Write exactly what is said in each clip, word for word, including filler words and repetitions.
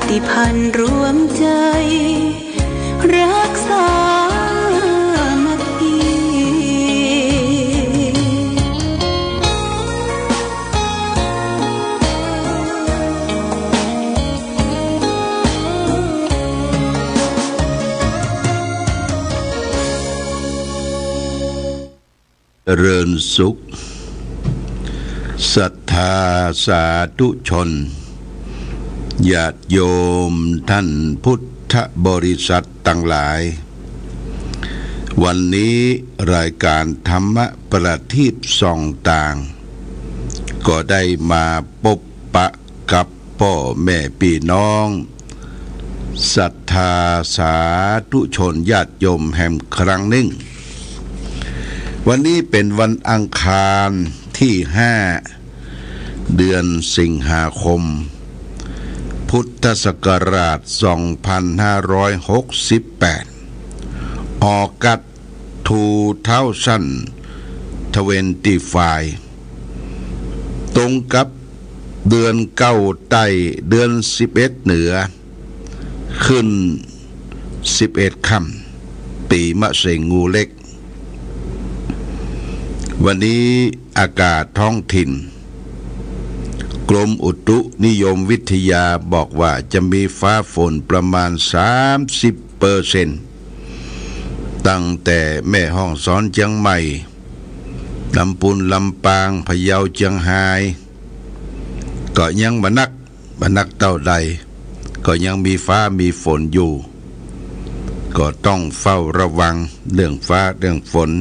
ติพันธ์รวมใจ๋ รักสามัคคี เจริญสุข ศรัทธาสาธุชน ญาติโยมท่านพุทธบริษัทตังหลาย วันนี้รายก๋านธรรมะประทีปส่องต่าง ก็ได้มาปบปะกับป้อแม่ปี้น้อง ศรัทธาสาธุชนญาติโยมแหมครั้งนึ่ง วันนี้เป๋นวันอังคารตี้ห้า เดือนสิงหาคม พุทธศักราชสองพันห้าร้อยหกสิบแปด ออกัส ทูเท้าซันด์ทเวนตี้ไฟว์ ตรงกับเดือนเก้าใต้ เดือนสิบเอ็ดเหนือ ขึ้นสิบเอ็ดค่ำ ปีมะเสงงูเล็ก วันนี้อากาศท้องถิ่น กรมอุตุนิยมวิทยาบอกว่าจะมีฟ้าฝนประมาณสามสิบเปอร์เซ็นต์ ตั้งแต่แม่ฮ่องสอน เจียงใหม่ ลำปูน ลำปาง พะเยา เจียงฮาย ก็ยังบ่หนัก บ่หนักเต้าใด ก็ยังมีฟ้ามีฝนอยู่ ก็ต้องเฝ้าระวังเรื่องฟ้าเรื่องฝน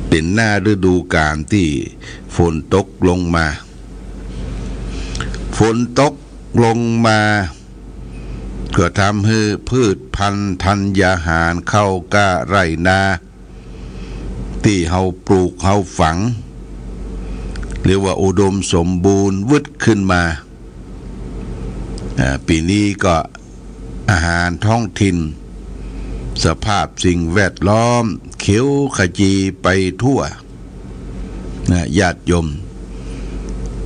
เป๋นหน้าฤดูกาลตี้ฝนตกลงมา ฝนตกลงมา ก็ทำหื้อพืชพันธุ์ธัญญาหาร ข้าวกล้าไร่นา ตี้เฮาปลูกเฮาฝัง เรียกว่าอุดมสมบูรณ์วึดขึ้นมา อ่า ปี๋นี้ก็อาหารท้องถิ่น สภาพสิ่งแวดล้อมเขียวขจีไปทั่ว นะ ญาติโยม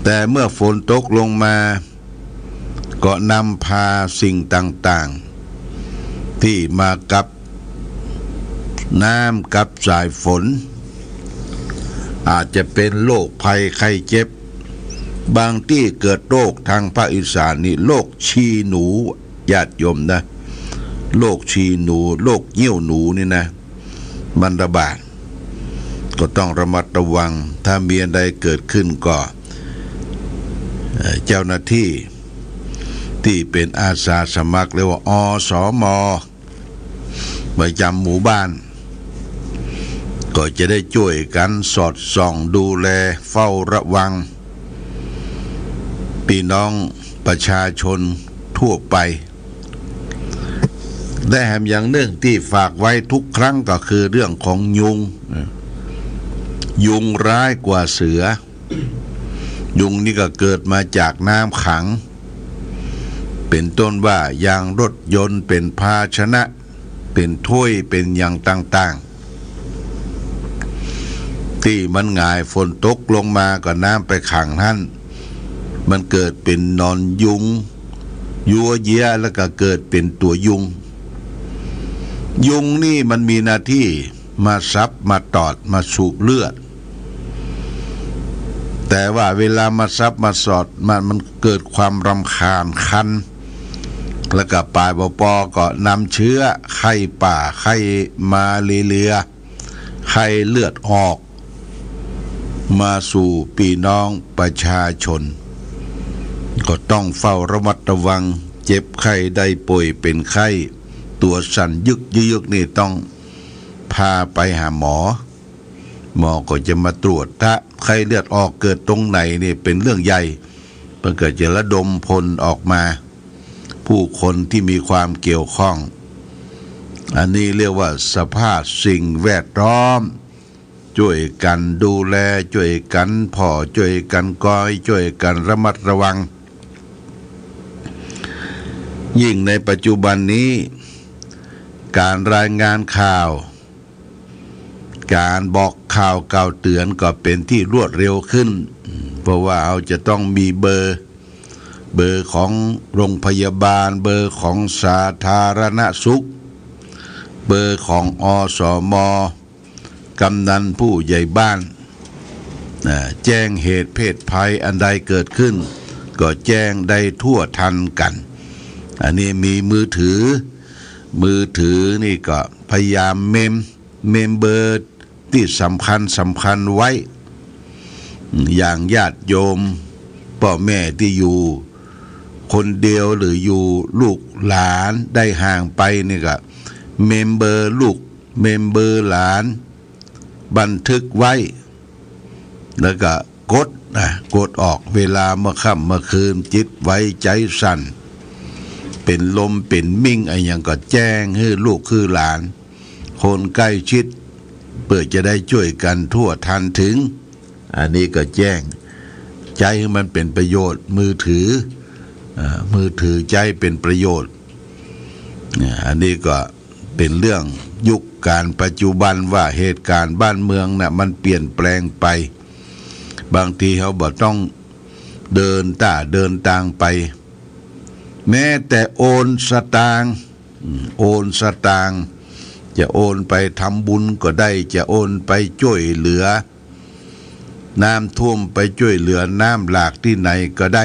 แต่เมื่อฝนตกลงมา ก็นำพาสิ่งต่างๆ ตี้มากับน้ำกับสายฝน อาจจะเป๋นโรคภัยไข้เจ็บ บางตี้เกิดโรค ตางภาคอีสานนี่โรคฉี่หนู ญาติโยมนะ โรคฉี่หนู โรคเยี่ยวหนูนี่นะ มันระบาด ก็ต้องระมัดระวัง ถ้ามีอันใดเกิดขึ้นก็ เอ่อ เจ้าหน้าตี้ตี้เป๋นอาสาสมัคร เรียกว่า อสม ประจำหมู่บ้าน ก็จะได้จ้วยกั๋นสอดส่องดูแลเฝ้าระวัง ปี้น้องประชาชนทั่วไป และแหมอย่างนึ่งตี้ฝากไว้ทุกครั้งก็คือเรื่องของยุง ยุงร้ายกว่าเสือ ยุงนี่ก็เกิดมาจากน้ำขัง เป๋นต้นว่ายางรถยนต์ เป๋นภาชนะ เป๋นถ้วย เป๋นอย่างต่างๆ ตี้มันหงาย ฝนตกลงมาก็น้ำไปขังหั้น มันเกิดเป๋นหนอนยุง ยั้วเยียะ แล้วก็เกิดเป๋นตั๋วยุง ยุงนี่มันมีหน้าตี้มาสับมาตอดมาสูบเลือด แต่ว่าเวลามาสับมาสอด มัน มันเกิดความรำคาญคัน แล้วก็ปายปอปอก็นำเชื้อไข้ป่า ไข้มาเลเรีย ไข้เลือดออก มาสู่ปี้น้องประชาชน ก็ต้องเฝ้าระมัดระวัง เจ็บไข้ได้ป่วยเป๋นไข้ ตั๋วสั่นยึกยึกนี่ต้องพาไปหาหมอ หมอก็จะมาตรวจ ถ้าไข้เลือดออกเกิดตรงไหนนี่เป๋นเรื่องใหญ่ เปิ้นก็จะระดมพลออกมา ผู้คนตี้มีความเกี่ยวข้อง อันนี้เรียกว่าสภาพสิ่งแวดล้อม จ้วยกั๋นดูแล จ้วยกั๋นผ่อ จ้วยกั๋นกอย จ้วยกั๋นระมัดระวัง ยิ่งในปัจจุบันนี้ ก๋านรายงานข่าว ก๋านบอกข่าวกล่าวเตื๋อนก็เป๋นตี้รวดเร็วขึ้น เพราะว่าเฮาจะต้องมีเบอร์ เบอร์ของโรงพยาบาล เบอร์ของสาธารณสุข เบอร์ของ อสม กำนันผู้ใหญ่บ้าน อ่า แจ้งเหตุเพศภัยอันใดเกิดขึ้น ก็แจ้งได้ทั่วทันกั๋น อันนี้มีมือถือ มือถือนี่ก็พยายามเมม เมมเบอร์ตี้สำคัญสำคัญไว้ อย่างญาติโยมป้อแม่ตี้อยู่คนเดียวหรืออยู่ลูกหลานได้ห่างไปนี่ก็เมมเบอร์ลูก เมมเบอร์หลาน บันทึกไว้ แล้วก็กดนะ กดออก เวลาเมื่อค่ำเมื่อคืน จิตไวใจสั่น เป๋นลมเป๋นมิ่งอะหยังก็แจ้งหื้อลูกหื้อหลาน คนใก้ชิด เปื้อจะได้จ้วยกั๋นทั่วทันถึง อันนี้ก็แจ้ง ใจ๊หื้อมันเป๋นประโยชน์ มือถือ อ่า มือถือใจ๊เป๋นประโยชน์ เนี่ย อันนี้ก็เป๋นเรื่องยุคก๋าลปัจจุบันว่าเหตุก๋ารณ์บ้านเมืองน่ะมันเปลี่ยนแปลงไป บางทีเฮาบ่ต้องเดินต้าเดินตางไป แม้แต่โอนสตางค์ อืม โอนสตางค์ จะโอนไปทำบุญก็ได้ จะโอนไปจ้วยเหลือ น้ำท่วมไปจ้วยเหลือน้ำหลากตี้ไหนก็ได้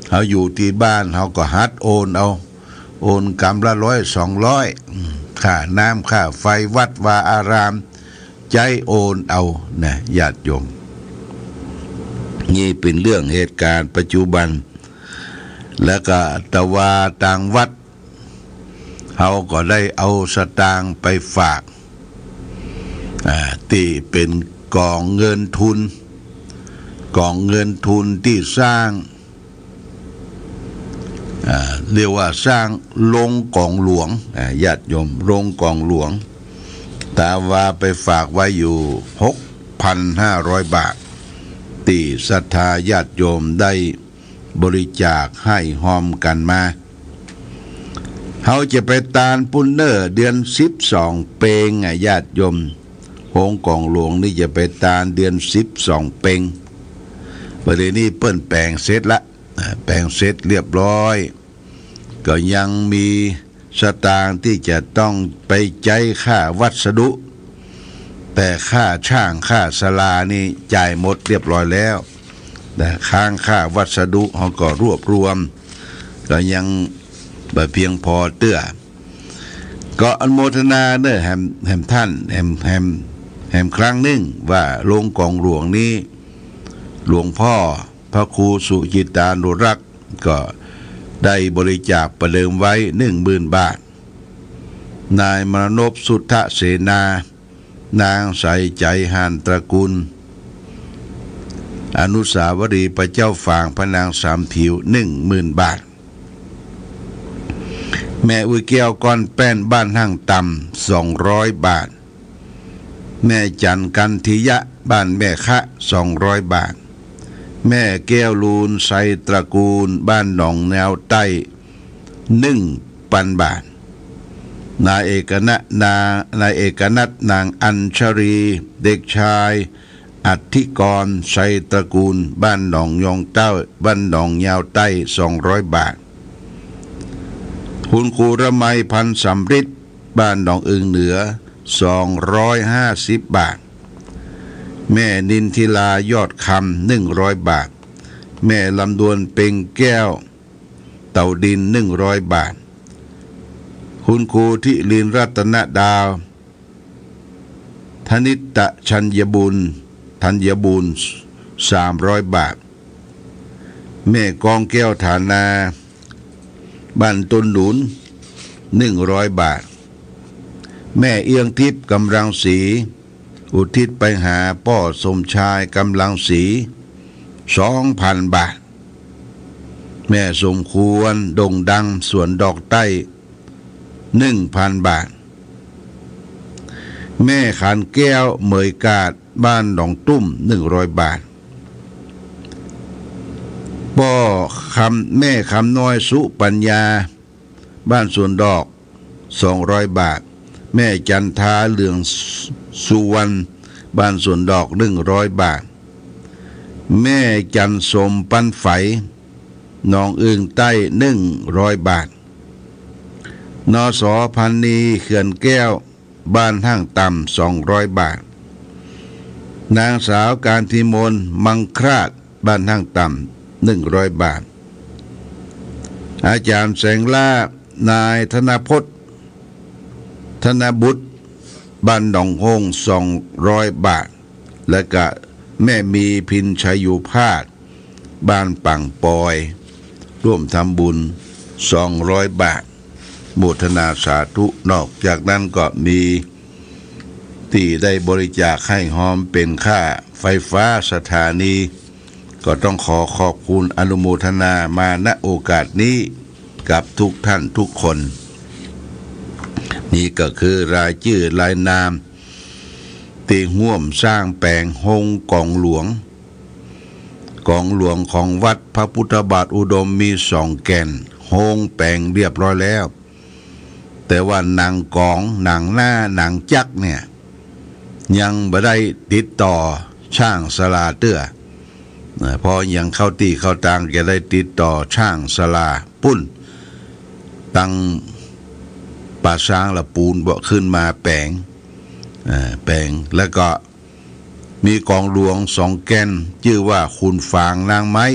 เฮาอยู่ตี้บ้านเฮาก็หัดโอนเอา โอนกำละร้อยสองร้อย อืม ค่าน้ำค่าไฟวัดวาอาราม ใจ๊โอนเอานะญาติโยม นี่เป๋นเรื่องเหตุก๋ารณ์ปัจจุบัน แล้วก็ตะวาตางวัด เฮาก็ได้เอาสตางค์ไปฝาก อ่า ตี้เป๋นก๋องเงินทุน ก๋องเงินทุนตี้สร้าง อ่า เรียกว่าสร้างโรงก๋องหลวง อ่า ญาติโยม โรงก๋องหลวง ตะวาไปฝากไว้อยู่ หกพันห้าร้อยบาท ตี้ศรัทธาญาติโยมได้ บริจาคหื้อฮอมกั๋นมา เฮาจะไปตานปู้นเน่อ เดือนสิบสองเปงอะญาติโยม โฮงก๋องหลวงนี่จะไปตานเดือนสิบสองเปง บ่าเดี่ยวนี้เปิ้นแป๋งเสร็จละ อ่า แป๋งเสร็จเรียบร้อย ก็ยังมีสตางค์ตี้จะต้องไปใจ๊ค่าวัสดุ แต่ค่าช่างค่าศาลานี่จ่ายหมดเรียบร้อยแล้ว แต่ค้างค่าวัสดุเฮาก็รวบรวม ก็ยังบ่เพียงพอเตื้อ ก็อนุโมทนาเน่อแหม แหมท่าน แหม แหม แหมครั้งนึ่งว่าโฮงก๋องหลวงนี้ หลวงพ่อ พระครูสุจิตตานุรักษ์ก็ได้บริจาคประเดิมไว้หนึ่งหมื่นบาท นายมรนพ สุทธเสนา นางใสใจ๋ หานตระกูล อนุสาวรีย์พระเจ้าฝางพระนางสามผิว หนึ่งหมื่นบาท แม่อุ๊ยแก้ว ก้อนแป้น บ้านห้างต่ำ สองร้อยบาท แม่จั๋น กันทิยะ บ้านแม่คะ สองร้อยบาท แม่แก้วลูน ไซตระกูล บ้านหนองแนวใต้ หนึ่งปันบาท นายเอกนัท นา นายเอกนัท นางอัญชลี เด็กชาย อธิกร ไซตระกูล บ้านหนองยองเต้า บ้านหนองยาวใต้ สองร้อยบาท คุณครูระไม พันสำริด บ้านหนองอึ่งเหนือ สองร้อยห้าสิบบาท แม่นินทิลา ยอดคำ หนึ่งร้อยบาท แม่ลำดวน เปงแก้ว เต่าดิน หนึ่งร้อยบาท คุณครูทิรินทร์ รัตนดาว ธนิตชัญญบุญ ธัญบูรณ์ สามร้อยบาท แม่กองแก้ว ฐานา บ้านต้นหนุน หนึ่งร้อยบาท แม่เอื้องทิพย์ กำลังศรี อุทิศไปหาป้อสมชาย กำลังศรี สองพันบาท แม่สมควร โด่งดัง สวนดอกใต้ หนึ่งพันบาท แม่ขันแก้ว เหมยกาด บ้านหนองตุ้ม หนึ่งร้อยบาท ป้อคำ แม่คำน้อย สุปัญญา บ้านสวนดอก สองร้อยบาท แม่จันทา เหลืองสุวรรณ บ้านสวนดอก หนึ่งร้อยบาท แม่จันสม ปันไฝ หนองอึ่งใต้ หนึ่งร้อยบาท นส.พันนี เขื่อนแก้ว บ้านห้างต่ำ สองร้อยบาท นางสาวกาญทิมน มังคราช บ้านห้างต่ำ หนึ่งร้อยบาท อาจารย์แสงล่า นายธนพจน์ ธนบุตร บ้านหนองฮง สองร้อยบาท และกะแม่มี พินชัยโยภาส บ้านป่างปอย ร่วมทำบุญ สองร้อยบาท โมทนาสาธุ นอกจากนั้นก็มีตี้ได้บริจาคให้ฮอมเป๋นค่าไฟฟ้าสถานี ก็ต้องขอขอบคุณอนุโมทนามา ณ โอกาสนี้กับทุกท่านทุกคน นี่ก็คือรายจื้อรายนามตี้ฮ่วมสร้างแป๋งโฮงกองหลวง กองหลวงของวัดพระพุทธบาทอุดมมีสองแก่น โฮงแป๋งเรียบร้อยแล้ว แต่ว่าหนังกอง หนังหน้า หนังจักรเนี่ย ยังบ่ได้ติดต่อช่างศาลาเตื้อ นะ เพราะยังเข้าตี้เข้าตางจะได้ติดต่อช่างศาลาปุ้น ตังป่าซางละปูนบ่ขึ้นมาแป๋ง เอ่อ แป๋ง แล้วก็มีกองหลวงสองแก่น จื้อว่าขุนฝางนางไม้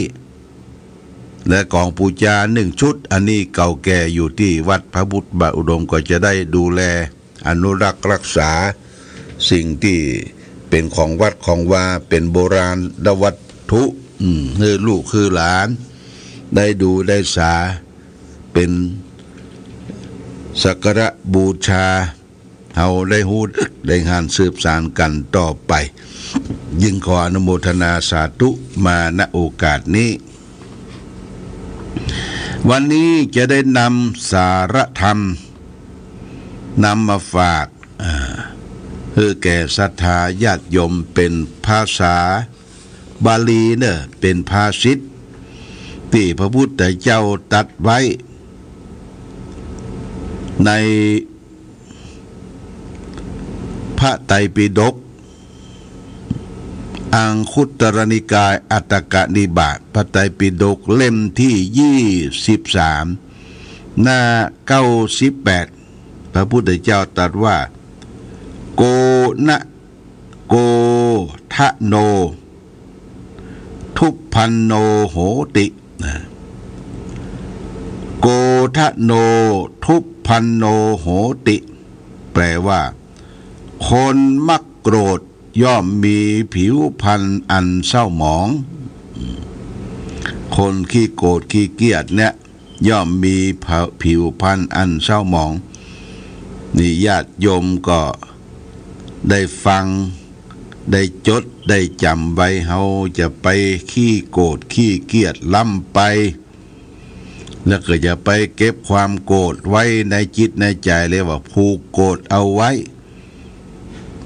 และกองปู๋จาหนึ่งชุด อันนี้เก่าแก่อยู่ตี้วัดพระพุทธบาทอุดม ก็จะได้ดูแลอนุรักษ์รักษาสิ่งตี้เป๋นของวัดของวา เป๋นโบราณวัตถุ อืม หื้อลูกหื้อหลานได้ดูได้สา เป๋นสักการะบูชา เฮาได้ฮู้ได้หันสืบสานกั๋นต่อไป ยิ่งขออนุโมทนาสาธุมา ณ โอกาสนี้ วันนี้จะได้นำสาระธรรม นำมาฝาก อ่า หื้อแก่ศรัทธาญาติโยม เป๋นภาษาบาลีเน่อ เป๋นภาษิตตี้พระพุทธเจ้าตรัสไว้ ในพระไตรปิฎก อังคุตตรนิกายอัฏฐกนิบาต พระไตรปิฎกเล่มตี้ยี่สิบสาม หน้าเก้าสิบแปด พระพุทธเจ้าตรัสว่า โกนะ โกทะโน ทุพพันโนโหติ นะ โกทะโน ทุพพันโนโหติ แปลว่า คนมักโกรธย่อมมีผิวพรรณอันเศร้าหมอง คนขี้โกรธขี้เกลียดเนี่ย ย่อมมีผิวพรรณอันเศร้าหมอง นี่ญาติโยมก็ได้ฟัง ได้จด ได้จ๋ำไว้ เฮาจะไปขี้โกรธขี้เกลียดล้ำไป แล้วก็อย่าไปเก็บความโกรธไว้ในจิตในใจ๋ เรียกว่าผูกโกรธเอาไว้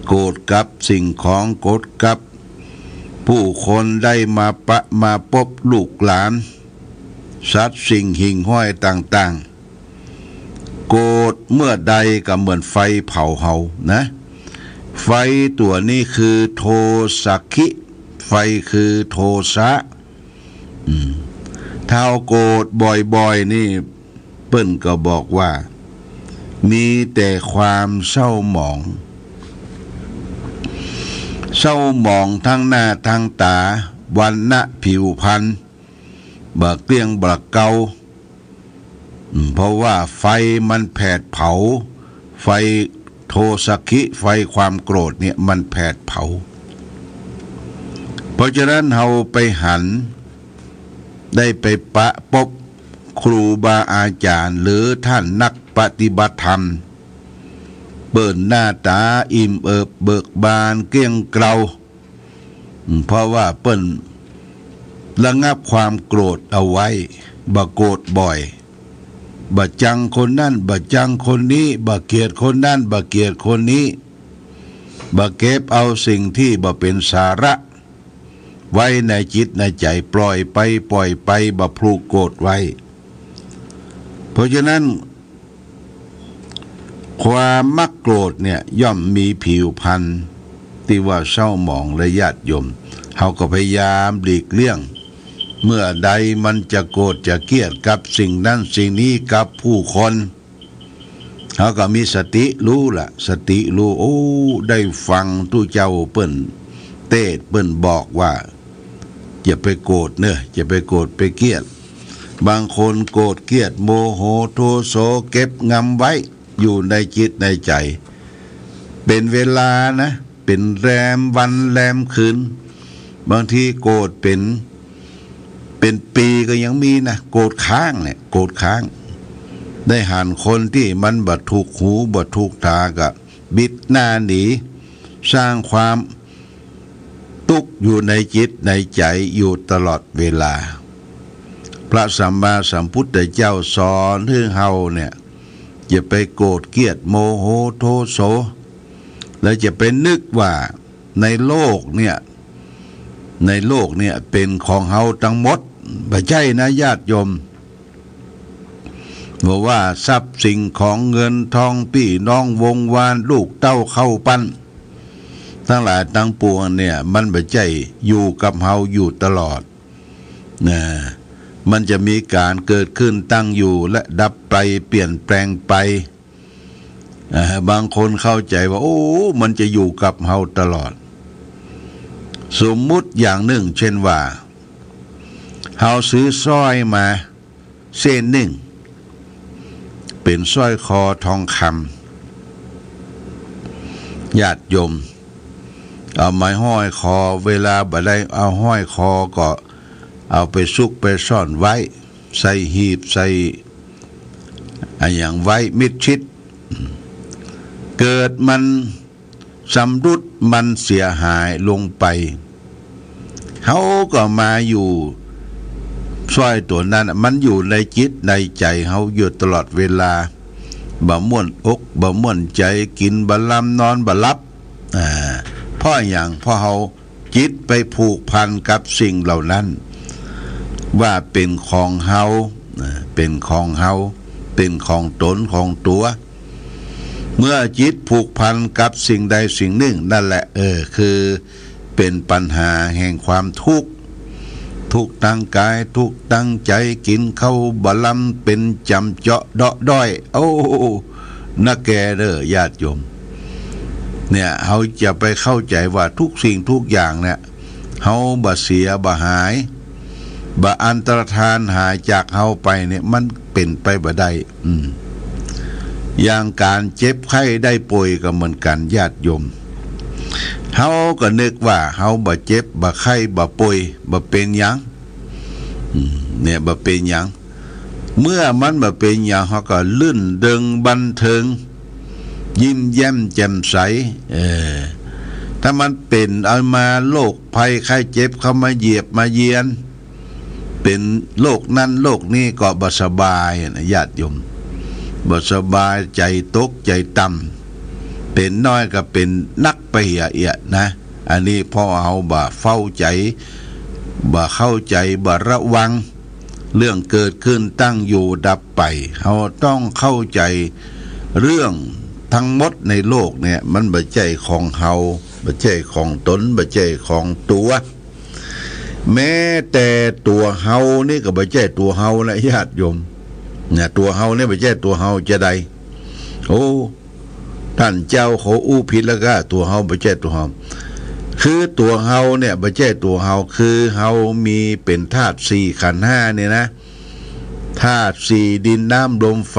โกรธกับสิ่งของ โกรธกับผู้คนได้มาปะมาปบ ลูกหลาน สัตว์สิ่งหิ่งห้อยต่างๆ โกรธเมื่อใดก็เหมือนไฟเผาเฮานะ ไฟตั๋วนี้คือโทสะคิ ไฟคือโทสะ อืม ถ้าเฮาโกรธบ่อยๆ นี่ เปิ้นก็บอกว่า มีแต่ความเศร้าหมอง เศร้าหมองทั้งหน้าทั้งต๋า วรรณะผิวพรรณ บ่เกลี้ยงบ่เกลา อืม เพราะว่าไฟมันแผดเผา ไฟโทสะคิ ไฟความโกรธเนี่ยมันแผดเผา เพราะฉะนั้นเฮาไปหัน ได้ไปปะปบครูบาอาจ๋ารย์ หรือท่านนักปฏิบัติธรรม เปิ้นหน้าต๋าอิ่มเอิบเบิกบานเกลี้ยงเกลา อืม เพราะว่าเปิ้นระงับความโกรธเอาไว้ บ่โกรธบ่อย บ่จังคนนั้น บ่จังคนนี้ บ่เกลียดคนนั้น บ่เกลียดคนนี้ บ่เก็บเอาสิ่งตี้บ่เป๋นสาระไว้ในจิตในใจ๋ ปล่อยไป ปล่อยไป บ่ผูกโกรธไว้ เพราะฉะนั้น ความมักโกรธเนี่ยย่อมมีผิวพรรณตี้ว่าเศร้าหมอง และญาติโยม เฮาก็พยายามหลีกเลี่ยง เมื่อใดมันจะโกรธจะเกลียดกับสิ่งนั้นสิ่งนี้กับผู้คน เฮาก็มีสติฮู้ละ สติฮู้ โอ้ ได้ฟังตุ๊เจ้าเปิ้นเตศน์ เปิ้นบอกว่า อย่าไปโกรธเน่อ อย่าไปโกรธไปเกลียด บางคนโกรธเกลียดโมโหโทโส เก็บงำไว้อยู่ในจิตในใจ๋ เป๋นเวลานะ เป๋นแรมวันแรมคืน บางทีโกรธเป๋น เป๋นปี๋ก็ยังมีนะ โกรธค้างเนี่ย โกรธค้าง ได้หันคนตี้มันบ่ถูกหูบ่ถูกต๋าก็บิดหน้าหนี สร้างความตุ๊กข์อยู่ในจิตในใจ๋อยู่ตลอดเวลา พระสัมมาสัมพุทธเจ้าสอนหื้อเฮาเนี่ย อย่าไปโกรธเกลียดโมโหโทโส และอย่าไปนึกว่าในโลกเนี่ย ในโลกเนี่ยเป๋นของเฮาตังหมด บ่ใจ้นะญาติโยม บ่ว่าทรัพย์สิ่งของเงินทอง ปี้น้องวงศ์วาน ลูกเต้าเข้าปั้น ตังหลายตังปวงเนี่ย มันบ่ใจ้อยู่กับเฮาอยู่ตลอดนะ มันจะมีก๋านเกิดขึ้นตั้งอยู่และดับไปเปลี่ยนแปลงไป อ่า บางคนเข้าใจ๋ว่า โอ้ มันจะอยู่กับเฮาตลอด สมมุติอย่างนึ่ง เช่นว่า เฮาซื้อสร้อยมาเส้นนึ่ง เป๋นสร้อยคอทองคำ ญาติโยม เอามาห้อยคอ เวลาบ่ได้เอาห้อยคอก็เอาไปซุกไปซ่อนไว้ ใส่หีบ ใส่อะหยังไว้มิดชิด เกิดมันสำรุด มันเสียหายลงไป เฮาก็มาอยู่ สร้อยตั๋วนั้นมันอยู่ในจิตในใจ๋เฮาอยู่ตลอดเวลา บ่ม่วนอกบ่ม่วนใจ๋ กิ๋นบ่ลำ นอนบ่หลับ อ่า เพราะหยัง เพราะเฮา จิตไปผูกพันกับสิ่งเหล่านั้น ว่าเป๋นของเฮา นะ เป๋นของเฮา เป๋นของต๋นของตั๋ว เมื่อจิตผูกพันกับสิ่งใดสิ่งนึ่ง นั่นแหละ เออ คือเป๋นปัญหาแห่งความทุกข์ ทุกข์ตังก๋าย ทุกข์ตังใจ๋ กิ๋นข้าวบ่ลำ เป๋นจ๋ำเจาะเดาะด้อย โอ้ นะแกเน่อญาติโยม เนี่ย เฮาจะไปเข้าใจ๋ว่าทุกสิ่งทุกอย่างเนี่ย เฮาบ่เสียบ่หาย บ่อันตรธานหายจากเฮาไปเนี่ย มันเป๋นไปบ่ได้ อืม อย่างก๋านเจ็บไข้ได้ป่วยก็เหมือนกั๋นญาติโยม เฮาก็นึกว่าเฮาบ่เจ็บบ่ไข้บ่ป่วย บ่เป๋นหยัง อืม เนี่ย บ่เป๋นหยัง เมื่อมันบ่เป๋นหยัง เฮาก็รื่นเริงบันเทิง ยิ้มแย้มแจ่มใส เออ ถ้ามันเป๋นเอามาโรคภัยไข้เจ็บเข้ามาเหยียบมาเยียน เป๋นโรคนั้นโรคนี้ก็บ่สบายนะญาติโยม บ่สบาย ใจ๋ตกใจ๋ต่ำ เป๋นน้อยก็เป๋นนักไปเหียเอียดนะ อันนี้เพราะเฮาบ่เฝ้าใจ๋ บ่เข้าใจ๋ บ่ระวัง เรื่องเกิดขึ้นตั้งอยู่ดับไป เฮาต้องเข้าใจ๋เรื่องตังหมดในโลกเนี่ย มันบ่ใจ้ของเฮา บ่ใจ้ของต๋น บ่ใจ้ของตั๋ว แม้แต่ตั๋วเฮานี่ก็บ่ใจ้ตั๋วเฮานะญาติโยม เนี่ย ตั๋วเฮานี่บ่ใจ้ตั๋วเฮาจาใด โอ้ ต้านเจ้าเขาอู้ผิดแล้วก้า ตั๋วเฮาบ่ใจ้ตั๋วเฮา คือตั๋วเฮาเนี่ยบ่ใจ้ตั๋วเฮา คือเฮามีเป๋นธาตุสี่ขันธ์ห้าเนี่ยนะ ธาตุสี่ดินน้ำลมไฟ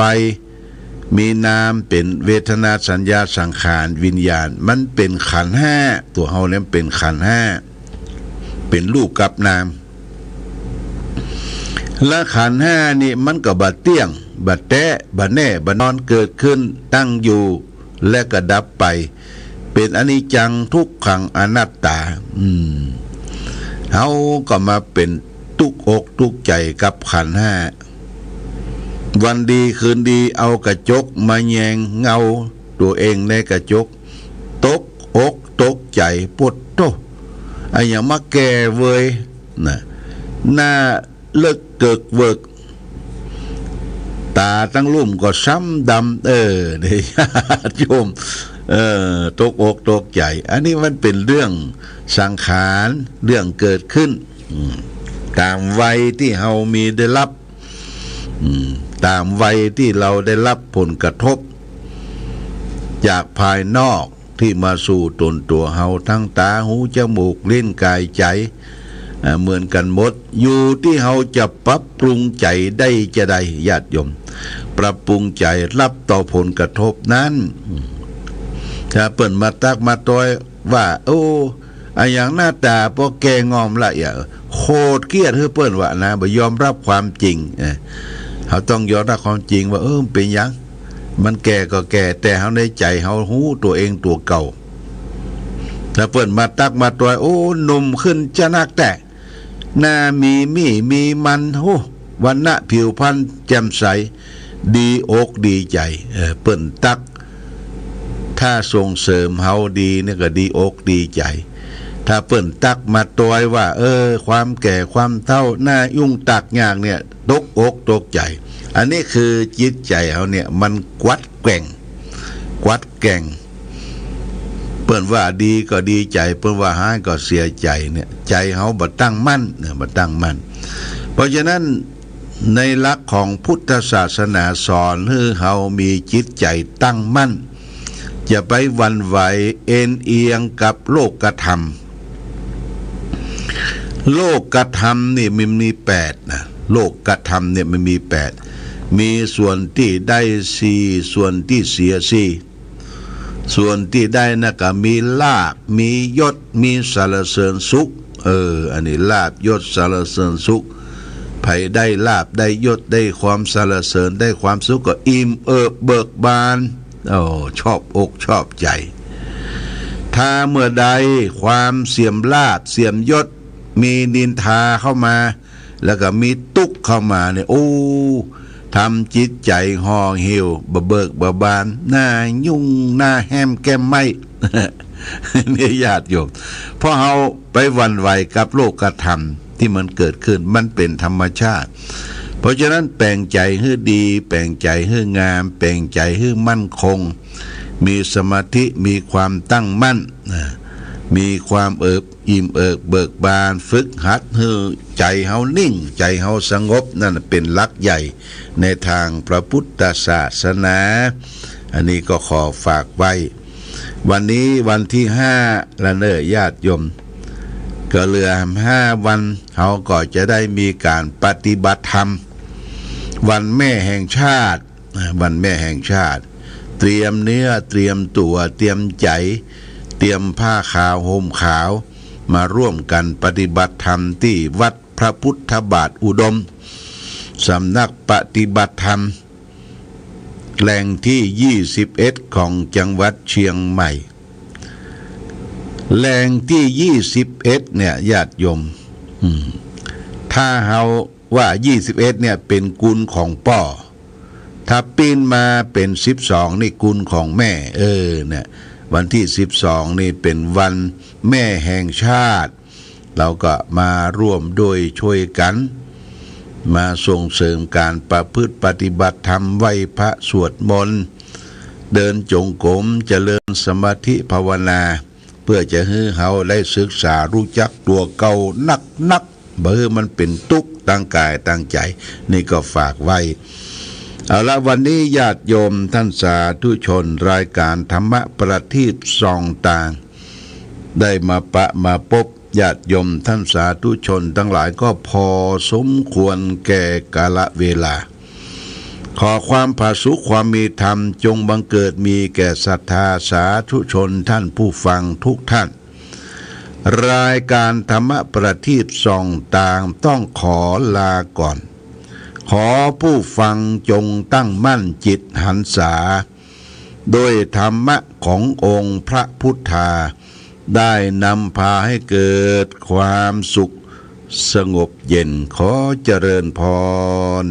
มีนามเป๋นเวทนาสัญญาสังขารวิญญาณ มันเป๋นขันธ์ห้า ตั๋วเฮาเนี่ยมันเป๋นขันธ์ห้า เป๋นรูปกับนาม และขันธ์ห้านี่มันก็บ่เตี้ยง บ่แต๊ บ่แน่ บ่นอน เกิดขึ้น ตั้งอยู่ และก็ดับไป เป๋นอนิจจัง ทุกขัง อนัตตา อืม เฮาก็มาเป๋นตุ๊กอกตุ๊กใจ๋กับขันธ์ห้า วันดีคืนดีเอากระจกมาแยงเงาตั๋วเองในกระจก ตกอกตกใจ๋ โป๊ดโต้ อะหยังมาแก่เวย นะ หน้าเลิกเกิกเวิก ต๋าตังลุ่มก็ซ้ำดำ เออ เนี่ย ญาติโยม เออ ตกอกตกใจ๋ อันนี้มันเป๋นเรื่องสังขาร เรื่องเกิดขึ้น อืม ต๋ามวัยตี้เฮามีได้ฮับ อืม ต๋ามวัยตี้เฮาได้ฮับผลกระทบ จากภายนอกตี้มาสู่ต๋นตั๋วเฮา ตึงต๋า หู จมูก ลิ้น ก๋าย ใจ๋ อ่า เหมือนกั๋นหมด อยู่ตี้เฮาจะปรับปรุงใจ๋ได้จาใด ญาติโยม ปรับปรุงใจ๋ฮับต่อผลกระทบนั้น อืม ถ้าเปิ้นมาตั๊กมาตอยว่า โอ้ อะหยังหน้าต๋าปอแก่ง่อมละเหีย โขดเขี้ยดหื้อเปิ้นว่านะ บ่ยอมฮับความจริง เออ เฮาต้องยอมฮับความจริงว่า เออ มันเป๋นหยัง มันแก่ก็แก่ แต่เฮาในใจ๋เฮาฮู้ตั๋วเองตั๋วเก่า ถ้าเปิ้นมาตั๊กมาตอย โอ้ หนุ่มขึ้นจานักแต๊ หน้ามีมี่มีมัน โอ้ วรรณะผิวพรรณแจ่มใส ดีอกดีใจ๋ เออ เปิ้นตั๊ก ถ้าส่งเสริมเฮาดีเนี่ยก็ดีอกดีใจ๋ ถ้าเปิ้นตั๊กมาตอยว่า เออ ความแก่ความเฒ่า หน้ายุ่งตากยากเนี่ย ตกอกตกใจ๋ อันนี้คือจิตใจ๋เฮาเนี่ย มันกวัดแกว่ง กวัดแกว่ง เปิ้นว่าดีก็ดีใจ๋ เปิ้นว่าฮ้ายก็เสียใจ๋เนี่ย ใจ๋เฮาบ่ตั้งมั่นเนี่ย บ่ตั้งมั่น เพราะฉะนั้น ในหลักของพุทธศาสนาสอนหื้อเฮามีจิตใจ๋ตั้งมั่น จะไปหวั่นไหวเอนเอียงกับโลกธรรม โลกธรรมนี่มันมีแปดนะ โลกธรรมเนี่ยมันมีแปด มีส่วนตี้ได้สี่ ส่วนตี้เสียสี่ ส่วนตี้ได้นะก็มีลาภ มียศ มีสรรเสริญสุข เออ อันนี้ลาภ ยศ สรรเสริญสุข ใผได้ลาภ ได้ยศ ได้ความสรรเสริญ ได้ความสุขก็อิ่มเอิบเบิกบาน โอ้ ชอบอกชอบใจ๋ ถ้าเมื่อใดความเสื่อมลาภ เสื่อมยศ มีนินทาเข้ามา แล้วก็มีตุ๊กข์เข้ามาเนี่ย โอ้ ทำจิตใจ๋ห่อเหี่ยว บ่เบิกบ่บาน หน้ายุ่ง หน้าแห้มแก้มไหม้ เนี่ยญาติโยม เพราะเฮาไปหวั่นไหวกับโลกธรรมตี้มันเกิดขึ้น มันเป๋นธรรมชาติ เพราะฉะนั้นแป๋งใจ๋หื้อดี แป๋งใจ๋หื้องาม แป๋งใจ๋หื้อมั่นคง มีสมาธิ มีความตั้งมั่น นะ มีความเอิบ อิ่มเอิบเบิกบาน ฝึกหัดหื้อใจ๋เฮานิ่ง ใจ๋เฮาสงบ นั่นเป๋นหลักใหญ่ในตางพระพุทธศาสนา อันนี้ก็ขอฝากไว้ วันนี้วันตี้ห้าละเน่อญาติโยม ก็เหลือห้าวัน เฮาก็จะได้มีก๋านปฏิบัติธรรม วันแม่แห่งชาติ วันแม่แห่งชาติ เตรียมเนื้อเตรียมตั๋ว เตรียมใจ๋ เตรียมผ้าขาวห่มขาว มาร่วมกั๋นปฏิบัติธรรมตี้วัดพระพุทธบาทอุดม สำนักปฏิบัติธรรม แหล่งตี้ยี่สิบเอ็ดของจังหวัดเชียงใหม่ แหล่งตี้ยี่สิบเอ็ดเนี่ยญาติโยม อืม ถ้าเฮาว่ายี่สิบเอ็ดเนี่ยเป๋นกุลของป้อ ถ้าปิ้นมาเป๋นสิบสองนี่กุลของแม่ เออ เนี่ย วันตี้สิบสองนี่เป๋นวันแม่แห่งชาติ เฮาก็มาร่วมด้วยช่วยกั๋น มาส่งเสริมก๋านประพฤติปฏิบัติธรรม ไหว้พระสวดมนต์ เดินจงกรม เจริญสมาธิภาวนา เปื้อจะหื้อเฮาได้ศึกษาฮู้จักตั๋วเก่านักๆ บ่หื้อมันเป๋นตุ๊กข์ตางก๋ายตางใจ๋ นี่ก็ฝากไว้ เอาละ วันนี้ญาติโยมต้านสาธุชน รายก๋านธรรมะประทีปส่องตาง ได้มาปะมาปบญาติโยมต้านสาธุชนตังหลายก็พอสมควรแก่กาลเวลา ขอความผาสุกความมีธรรมจงบังเกิดมีแก่ศรัทธาสาธุชนต้านผู้ฟังทุกต้าน รายก๋านธรรมะประทีปส่องตางต้องขอลาก่อน ขอผู้ฟังจงตั้งมั่นจิตหันษา ด้วยธรรมะขององค์พระพุทธา ได้นำพาให้เกิดความสุขสงบเย็น ขอเจริญพร